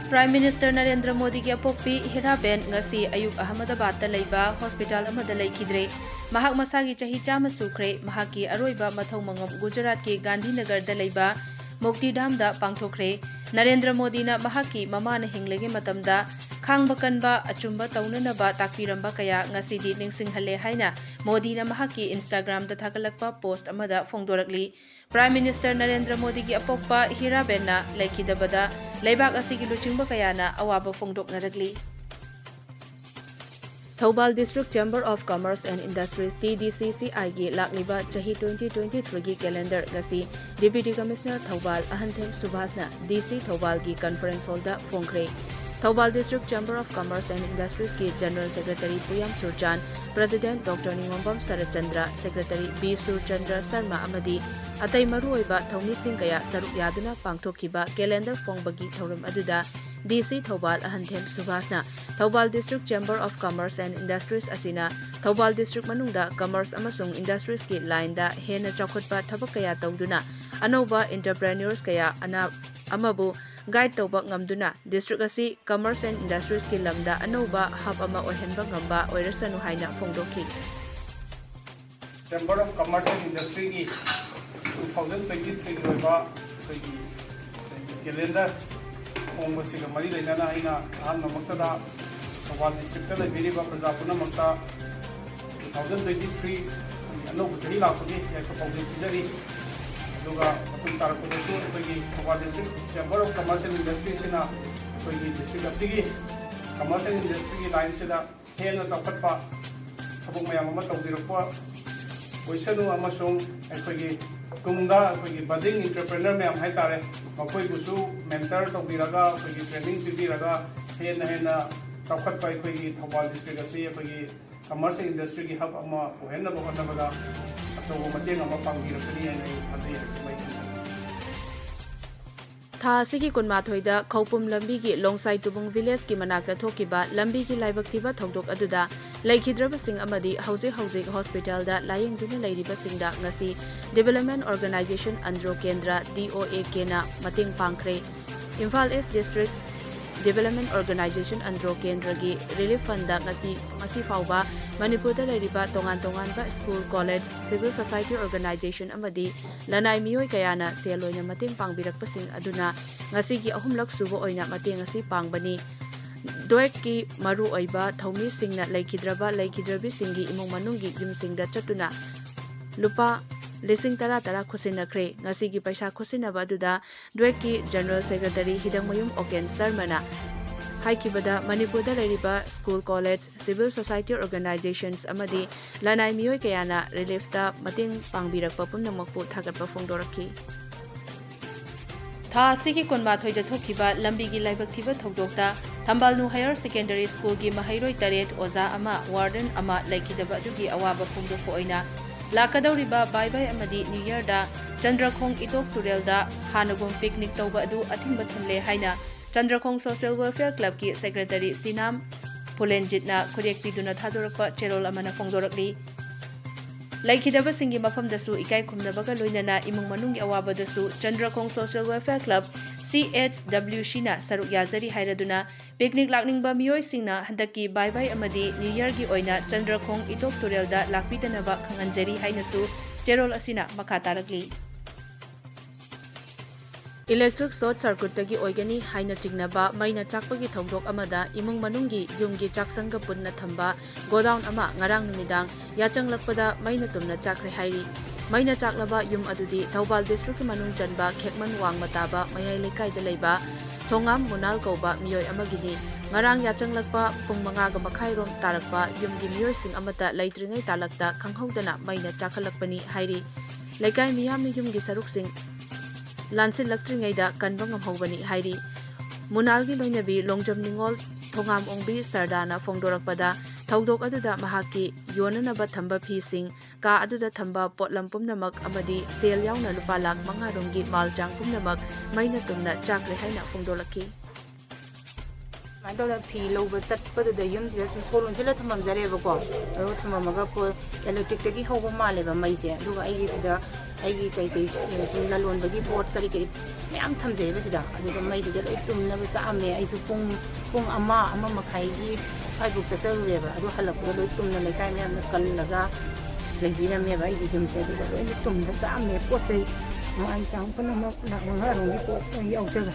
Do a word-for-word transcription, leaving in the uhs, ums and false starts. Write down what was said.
Prime Minister Narendra ꯃꯣꯗꯤꯒꯤ ꯑꯄꯣꯛꯄꯤ ꯍꯤꯔꯥꯕꯦꯟ ꯉꯁꯤ ꯑꯌꯨꯛ ꯑꯍꯃꯗꯥꯕꯥꯗꯇ ꯂꯩꯕ ꯍꯣꯁꯄꯤꯇꯥꯜ ꯑꯃꯗ ꯂꯩꯈꯤꯗ꯭ꯔꯦ꯫ ꯃꯍꯥꯛ ꯃꯁꯥꯒꯤ ꯆꯍꯤ ꯆꯥꯝꯃ ꯁꯨꯈ꯭ꯔꯦ꯫ ꯃꯍꯥꯛꯀꯤ ꯑꯔꯣꯏꯕ ꯃꯊꯧ ꯃꯉꯝ ꯒꯨꯖꯔꯥꯠꯀꯤ ꯒꯥꯟꯙꯤꯅꯒꯔꯗ ꯂꯩꯕ ꯃꯨꯛꯇꯤꯙꯥꯝꯗ ꯄꯥꯡꯊꯣꯛꯈ꯭ꯔꯦ꯫ ꯅꯔꯦꯟꯗ꯭ꯔ ꯃꯣꯗꯤꯅ ꯃꯍꯥꯛꯀꯤ ꯃꯃꯥꯅ ꯍꯤꯡꯂꯤꯉꯩ ꯃꯇꯝꯗ ꯈꯥꯡꯕ ꯀꯟꯕ, ꯑꯆꯨꯝꯕ ꯇꯧꯅꯅꯕ ꯇꯥꯛꯄꯤꯔꯝꯕ ꯀꯌꯥ ꯉꯁꯤꯗꯤ ꯅꯤꯡꯁꯤꯡꯍꯜꯂꯦ ꯍꯥꯏꯅ ꯃꯣꯗꯤꯅ ꯃꯍꯥꯛꯀꯤ Instagram-ꯗ ꯊꯥꯒꯠꯂꯛꯄ post ꯑꯃꯗ ꯐꯣꯡꯗꯣꯔꯛꯂꯤ꯫ Prime Minister ꯅꯔꯦꯟꯗ꯭ꯔ ꯃꯣꯗꯤꯒꯤ ꯑꯄꯣꯛꯄ ꯍꯤꯔꯥꯕꯦꯟꯅ ꯂꯩꯈꯤꯗꯕꯗ ꯂꯩꯕꯥꯛ ꯑꯁꯤꯒꯤ ꯂꯨꯆꯤꯡꯕ ꯀꯌꯥꯅ ꯑꯋꯥꯕ ꯐꯣꯡꯗꯣꯛꯅꯔꯛꯂꯤ꯫ Thoubal District Chamber of Commerce and Industries, T D C C I-ꯒꯤ ꯂꯥꯛꯂꯤꯕ ꯆꯍꯤ twenty twenty-three-ꯒꯤ calendar ꯉꯁꯤ Deputy Commissioner Thoubal ꯑꯍꯟꯊꯦꯝ ꯁꯨꯚꯥꯁꯅ D C ꯊꯧꯕꯥꯜꯒꯤ conference hall-ꯗ ꯐꯣꯡꯈ꯭ꯔꯦ꯫ Thoubal District Chamber of Commerce and Industries-ꯀꯤ General Secretary ꯄꯨꯌꯥꯝ ꯁꯨꯔꯆꯥꯟ, President Doctor ꯅꯤꯉꯣꯝꯕꯝ Saratchandra, Secretary B Surchandra Sharma ꯑꯃꯗꯤ ꯑꯇꯩ ꯃꯔꯨꯑꯣꯏꯕ ꯊꯧꯃꯤꯁꯤꯡ ꯀꯌꯥ ꯁꯔꯨꯛ ꯌꯥꯗꯨꯅ ꯄꯥꯡꯊꯣꯛꯈꯤꯕ calendar ꯐꯣꯡꯕꯒꯤ ꯊꯧꯔꯝ ꯑꯗꯨꯗ D C Thoubal ꯑꯍꯟꯊꯦꯝ ꯁꯨꯚꯥꯁꯅ Thoubal District Chamber of Commerce and Industries ꯑꯁꯤꯅ ꯊꯧꯕꯥꯜ district ꯃꯅꯨꯡꯗ commerce ꯑꯃꯁꯨꯡ industries-ꯀꯤ line-ꯗ ꯍꯦꯟꯅ ꯆꯥꯎꯈꯠꯄ ꯊꯕꯛ ꯀꯌꯥ ꯇꯧꯗꯨꯅ ꯑꯅꯧꯕ entrepreneurs ꯀꯌꯥ ꯑꯅ-, ꯑꯃꯕꯨ guide ꯇꯧꯕ ꯉꯝꯗꯨꯅ district ꯑꯁꯤ commerce and industries-ꯀꯤ ꯂꯝꯗ ꯑꯅꯧꯕ hub ꯑꯃ ꯑꯣꯏꯍꯟꯕ ꯉꯝꯕ ꯑꯣꯏꯔꯁꯅꯨ ꯍꯥꯏꯅ ꯐꯣꯡꯗꯣꯛꯈꯤ꯫ Chamber of Commerce and Industry-ꯒꯤ two thousand twenty-three-ꯒꯤ ꯑꯣꯏꯕ ꯑꯩꯈꯣꯏꯒꯤ calendar ꯐꯣꯡꯕꯁꯤꯒ ꯃꯔꯤ ꯂꯩꯅꯅ ꯑꯩꯅ ꯑꯍꯥꯟꯕꯃꯛꯇꯗ ꯊꯧꯕꯥꯜ district-ꯇ ꯂꯩꯕꯤꯔꯤꯕ ꯄ꯭ꯔꯖꯥ ꯄꯨꯝꯅꯃꯛꯇ two thousand twenty-three ꯑꯅꯧꯕ ꯆꯍꯤ ꯂꯥꯛꯄꯒꯤ ꯌꯥꯏꯐ ꯄꯥꯎꯖꯦꯜ ꯄꯤꯖꯔꯤ꯫ ꯑꯗꯨꯒ ꯃꯇꯨꯡ ꯇꯥꯔꯛꯄꯗꯁꯨ ꯑꯩꯈꯣꯏꯒꯤ Thoubal District Chamber of Commerce and Industry-ꯁꯤꯅ ꯑꯩꯈꯣꯏꯒꯤ district ꯑꯁꯤꯒꯤ commerce and industry-ꯒꯤ line-ꯁꯤꯗ ꯍꯦꯟꯅ ꯆꯥꯎꯈꯠꯄ ꯊꯕꯛ ꯃꯌꯥꯝ ꯑꯃ ꯇꯧꯕꯤꯔꯛꯄ ꯑꯣꯏꯁꯅꯨ, ꯑꯃꯁꯨꯡ ꯑꯩꯈꯣꯏꯒꯤ ꯇꯨꯡꯗ ꯑꯩꯈꯣꯏꯒꯤ budding entrepreneur ꯃꯌꯥꯝ ꯍꯥꯏꯇꯥꯔꯦ, ꯃꯈꯣꯏꯕꯨꯁꯨ mentor ꯇꯧꯕꯤꯔꯒ, ꯑꯩꯈꯣꯏꯒꯤ training ꯄꯤꯕꯤꯔꯒ ꯍꯦꯟꯅ ꯍꯦꯟꯅ ꯆꯥꯎꯈꯠꯄ ꯑꯩꯈꯣꯏꯒꯤ ꯊꯧꯕꯥꯜ district ꯑꯁꯤ ꯑꯩꯈꯣꯏꯒꯤ commerce and industry-ꯒꯤ hub ꯑꯃ ꯑꯣꯏꯍꯟꯅꯕ ꯍꯣꯠꯅꯕꯗ ꯑꯆꯧꯕ ꯃꯇꯦꯡ ꯑꯃ ꯄꯥꯡꯕꯤꯔꯛꯀꯅꯤ ꯍꯥꯏꯅ ꯑꯩ ꯊꯥꯖꯩ꯫ ꯊꯥ ꯑꯁꯤꯒꯤ ꯀꯨꯟꯃꯥꯊꯣꯏꯗ ꯈꯧꯄꯨꯝ ꯂꯝꯕꯤꯒꯤ ꯂꯣꯡꯁꯥꯏ ꯇꯨꯕꯨꯡ village-ꯀꯤ ꯃꯅꯥꯛꯇ ꯊꯣꯛꯈꯤꯕ ꯂꯝꯕꯤꯒꯤ ꯂꯥꯏꯕꯛ ꯊꯤꯕ ꯊꯧꯗꯣꯛ ꯑꯗꯨꯗ ꯂꯩꯈꯤꯗ꯭ꯔꯕꯁꯤꯡ ꯑꯃꯗꯤ ꯍꯧꯖꯤꯛ ꯍꯧꯖꯤꯛ hospital-ꯗ ꯂꯥꯌꯦꯡꯗꯨꯅ ꯂꯩꯔꯤꯕꯁꯤꯡꯗ ꯉꯁꯤ Development Organisation ꯑꯟꯗ꯭ꯔꯣ ꯀꯦꯟꯗ꯭ꯔ, D O A K-ꯅ ꯃꯇꯦꯡ ꯄꯥꯡꯈ꯭ꯔꯦ꯫ Imphal East District Development Organization, Andro ꯀꯦꯟꯗ꯭ꯔꯒꯤ relief fundꯗ ꯉꯁꯤ, ꯉꯁꯤ ꯐꯥꯎꯕ ꯃꯅꯤꯄꯨꯔꯗ ꯂꯩꯔꯤꯕ ꯇꯣꯉꯥꯟ ꯇꯣꯉꯥꯟꯕ school, college, civil society organization ꯑꯃꯗꯤ ꯂꯅꯥꯏ ꯃꯤꯑꯣꯏ ꯀꯌꯥꯅ ꯁꯦꯜ ꯑꯣꯏꯅ ꯃꯇꯦꯡ ꯄꯥꯡꯕꯤꯔꯛꯄꯁꯤꯡ ꯑꯗꯨꯅ ꯉꯁꯤꯒꯤ ꯑꯍꯨꯝꯂꯛ ꯁꯨꯕ ꯑꯣꯏꯅ ꯃꯇꯦꯡ ꯑꯁꯤ ꯄꯥꯡꯕꯅꯤ꯫ ꯗ꯭ꯋꯦꯛꯀꯤ ꯃꯔꯨ ꯑꯣꯏꯕ ꯊꯧꯃꯤꯁꯤꯡꯅ ꯂꯩꯈꯤꯗ꯭ꯔꯕ ꯂꯩꯈꯤꯗ꯭ꯔꯕꯤꯁꯤꯡꯒꯤ ꯏꯃꯨꯡ ꯃꯅꯨꯡꯒꯤ ꯌꯨꯝꯁꯤꯡꯗ ꯆꯠꯇꯨꯅ ꯂꯨꯄꯥ ꯂꯤꯁꯤꯡ ꯇꯔꯥ ꯇꯔꯥ ꯈꯨꯠꯁꯤꯟꯅꯈ꯭ꯔꯦ꯫ ꯉꯁꯤꯒꯤ ꯄꯩꯁꯥ ꯈꯨꯠꯁꯤꯟꯅꯕ ꯑꯗꯨꯗ ꯗ꯭ꯋꯦꯛꯀꯤ General Secretary ꯍꯤꯗꯪꯃꯌꯨꯝ ꯑꯣꯀꯦꯟ ꯁꯔꯃꯅ ꯍꯥꯏꯈꯤꯕꯗ, ꯃꯅꯤꯄꯨꯔꯗ ꯂꯩꯔꯤꯕ school, college, civil society organizations ꯑꯃꯗꯤ ꯂꯅꯥꯏ ꯃꯤꯑꯣꯏ ꯀꯌꯥꯅ reliefꯇ ꯃꯇꯦꯡ ꯄꯥꯡꯕꯤꯔꯛꯄ ꯄꯨꯝꯅꯃꯛꯄꯨ ꯊꯥꯒꯠꯄ ꯐꯣꯡꯗꯣꯔꯛꯈꯤ꯫ ꯊꯥ ꯑꯁꯤꯒꯤ ꯀꯨꯟꯃꯥꯊꯣꯏꯗ ꯊꯣꯛꯈꯤꯕ ꯂꯝꯕꯤꯒꯤ ꯂꯥꯏꯕꯛ ꯊꯤꯕ ꯊꯧꯗꯣꯛꯇ ꯊꯝꯕꯥꯜꯅꯨ Higher Secondary Schoolꯒꯤ ꯃꯍꯩꯔꯣꯏ ꯇꯔꯦꯠ, ꯑꯣꯖꯥ ꯑꯃ, warden ꯑꯃ ꯂꯩꯈꯤꯗꯕ ꯑꯗꯨꯒꯤ ꯑꯋꯥꯕ ꯐꯣꯡꯗꯣꯛꯄ ꯑꯣꯏꯅ ꯂꯥꯛꯀꯗꯧꯔꯤꯕ ꯕꯥꯏ ꯕꯥꯏ ꯑꯃꯗꯤ New Yearꯗ ꯆꯟꯗ꯭ꯔꯈꯣꯡ ꯏꯇꯣꯛ ꯇꯨꯔꯦꯜꯗ ꯍꯥꯟꯅꯒꯨꯝ picnic ꯇꯧꯕ ꯑꯗꯨ ꯑꯊꯤꯡꯕ ꯊꯝꯂꯦ ꯍꯥꯏꯅ ꯆꯟꯗ꯭ꯔꯈꯣꯡ Social Welfare Clubꯀꯤ Secretary ꯁꯤꯅꯥꯝ ꯄꯨꯂꯦꯟꯖꯤꯠꯅ ꯈꯨꯔꯦꯛ ꯄꯤꯗꯨꯅ ꯊꯥꯗꯣꯔꯛꯄ ꯆꯦꯔꯣꯜ ꯑꯃꯅ ꯐꯣꯡꯗꯣꯔꯛꯂꯤ꯫ ꯂꯩꯈꯤꯗꯕꯁꯤꯡꯒꯤ ꯃꯐꯝꯗꯁꯨ ꯏꯀꯥꯏ ꯈꯨꯝꯅꯕꯒ ꯂꯣꯏꯅꯅ ꯏꯃꯨꯡ ꯃꯅꯨꯡꯒꯤ ꯑꯋꯥꯕꯗꯁꯨ ꯆꯟꯗ꯭ꯔꯈꯣꯡ Social Welfare Club, CHWCꯅ ꯁꯔꯨꯛ ꯌꯥꯖꯔꯤ ꯍꯥꯏꯔꯗꯨꯅ, picnic ꯂꯥꯛꯅꯤꯡꯕ ꯃꯤꯑꯣꯏꯁꯤꯡꯅ ꯍꯟꯗꯛꯀꯤ ꯕꯥꯏ ꯕꯥꯏ ꯑꯃꯗꯤ New Yearꯒꯤ ꯑꯣꯏꯅ ꯆꯟꯗ꯭ꯔꯈꯣꯡ ꯏꯇꯣꯛ ꯇꯨꯔꯦꯜꯗ ꯂꯥꯛꯄꯤꯗꯅꯕ ꯈꯪꯍꯟꯖꯔꯤ ꯍꯥꯏꯅꯁꯨ ꯆꯦꯔꯣꯜ ꯑꯁꯤꯅ ꯃꯈꯥ ꯇꯥꯔꯛꯂꯤ꯫ Electric short circuitꯇꯒꯤ ꯑꯣꯏꯒꯅꯤ ꯍꯥꯏꯅ ꯆꯤꯡꯅꯕ ꯃꯩꯅ ꯆꯥꯛꯄꯒꯤ ꯊꯧꯗꯣꯛ ꯑꯃꯗ ꯏꯃꯨꯡ ꯃꯅꯨꯡꯒꯤ ꯌꯨꯝꯒꯤ ꯆꯥꯛꯁꯪꯒ ꯄꯨꯟꯅ ꯊꯝꯕ godown ꯑꯃ ꯉꯔꯥꯡ ꯅꯨꯃꯤꯗꯥꯡ ꯌꯥꯆꯪꯂꯛꯄꯗ ꯃꯩꯅ ꯇꯨꯝꯅ ꯆꯥꯛꯈ꯭ꯔꯦ ꯍꯥꯏꯔꯤ꯫ ꯃꯩꯅ ꯆꯥꯛꯂꯕ ꯌꯨꯝ ꯑꯗꯨꯗꯤ ꯊꯧꯕꯥꯜ districtꯀꯤ ꯃꯅꯨꯡ ꯆꯟꯕ ꯈꯦꯛꯃꯟ ꯋꯥꯡꯃ ꯇꯥꯕ ꯃꯌꯥꯏ ꯂꯩꯀꯥꯏꯗ ꯂꯩꯕ ꯊꯣꯉꯥꯝ ꯃꯨꯅꯥꯜ ꯀꯧꯕ ꯃꯤꯑꯣꯏ ꯑꯃꯒꯤꯅꯤ꯫ ꯉꯔꯥꯡ ꯌꯥꯆꯪꯂꯛꯄ ꯄꯨꯡ ꯃꯉꯥꯒ ꯃꯈꯥꯏꯔꯣꯝ ꯇꯥꯔꯛꯄ ꯌꯨꯝꯒꯤ ꯃꯤꯑꯣꯏꯁꯤꯡ ꯑꯃꯠꯇ ꯂꯩꯇ꯭ꯔꯤꯉꯩ ꯇꯥꯂꯛꯇ ꯈꯪꯍꯧꯗꯅ ꯃꯩꯅ ꯆꯥꯛꯈꯠꯂꯛꯄꯅꯤ ꯍꯥꯏꯔꯤ꯫ ꯂꯩꯀꯥꯏ ꯃꯤꯌꯥꯝꯅ ꯌꯨꯝꯒꯤ ꯁꯔꯨꯛꯁꯤꯡ ꯂꯥꯟꯁꯤꯜꯂꯛꯇ꯭ꯔꯤꯉꯩꯗ ꯀꯟꯕ ꯉꯝꯍꯧꯕꯅꯤ ꯍꯥꯏꯔꯤ꯫ ꯃꯨꯅꯥꯜꯒꯤ ꯂꯣꯏꯅꯕꯤ ꯂꯣꯡꯖꯝ ꯅꯤꯉꯣꯜ ꯊꯣꯉꯥꯝ ꯑꯣꯡꯕꯤ ꯁꯔꯗꯥꯅ ꯐꯣꯡꯗꯣꯔꯛꯄꯗ, ꯊꯧꯗꯣꯛ ꯑꯗꯨꯗ ꯃꯍꯥꯛꯀꯤ ꯌꯣꯟꯅꯅꯕ ꯊꯝꯕ ꯐꯤꯁꯤꯡ, ꯀꯥ ꯑꯗꯨꯗ ꯊꯝꯕ ꯄꯣꯠꯂꯝ ꯄꯨꯝꯅꯃꯛ ꯑꯃꯗꯤ ꯁꯦꯜ ꯌꯥꯎꯅ ꯂꯨꯄꯥ ꯂꯥꯈ ꯃꯉꯥ ꯔꯣꯝꯒꯤ ꯃꯥꯜ ꯆꯥꯡ ꯄꯨꯝꯅꯃꯛ ꯃꯩꯅ ꯇꯨꯝꯅ ꯆꯥꯛꯈ꯭ꯔꯦ ꯍꯥꯏꯅ ꯐꯣꯡꯗꯣꯛꯂꯛꯈꯤ꯫ ꯁꯨꯃꯥꯏꯅ ꯇꯧꯗꯅ ꯐꯤ ꯂꯧꯕ ꯆꯠꯄꯗꯨꯗ ꯌꯨꯝꯁꯤꯗ ꯁꯨꯝ ꯁꯣ ꯂꯣꯟꯁꯤꯜꯂ ꯊꯝꯃꯝꯖꯔꯦꯕꯀꯣ꯫ ꯑꯗꯨꯒ ꯊꯝꯃꯝꯃꯒ ꯄꯣ-, electric ꯇꯒꯤ ꯍꯧꯕ ꯃꯥꯜꯂꯦꯕ ꯃꯩꯁꯦ꯫ ꯑꯗꯨꯒ ꯑꯩꯒꯤꯁꯤꯗ ꯑꯩꯒꯤ ꯀꯩꯀꯩ ꯁꯨꯝ ꯂꯂꯣꯟꯕꯒꯤ ꯄꯣꯠ ꯀꯔꯤ ꯀꯔꯤ ꯃꯌꯥꯝ ꯊꯝꯖꯩꯕ ꯁꯤꯗ꯫ ꯑꯗꯨꯗ ꯃꯩꯗꯨꯗ ꯂꯣꯏ ꯇꯨꯝꯅꯕ ꯆꯥꯛꯑꯝꯃꯦ꯫ ꯑꯩꯁꯨ ꯄꯨꯡ, ꯄꯨꯡ ꯑꯃ, ꯑꯃ ꯃꯈꯥꯏꯒꯤ ꯁ꯭ꯋꯥꯏꯐꯥꯎ ꯆꯠꯆꯔꯨꯔꯦꯕ꯫ ꯑꯗꯨ ꯍꯜꯂꯛꯄꯗ ꯂꯣꯏ ꯇꯨꯝꯅ ꯂꯩꯀꯥꯏ ꯃꯌꯥꯝꯅ ꯀꯜꯂꯒ ꯂꯩꯕꯤꯔꯝꯃꯦꯕ ꯑꯩꯒꯤ ꯌꯨꯝꯁꯦ꯫ ꯑꯗꯨꯒ ꯂꯣꯏꯅ ꯇꯨꯝꯅ ꯆꯥꯛꯑꯝꯃꯦ꯫ ꯄꯣꯠ ꯆꯩ ꯃꯥꯟ ꯆꯥꯡ ꯄꯨꯝꯅꯃꯛ ꯂꯥꯛ ꯃꯉꯥꯔꯣꯝꯒꯤ ꯄꯣꯠ ꯂꯣꯏ ꯌꯥꯎꯖꯔꯦ꯫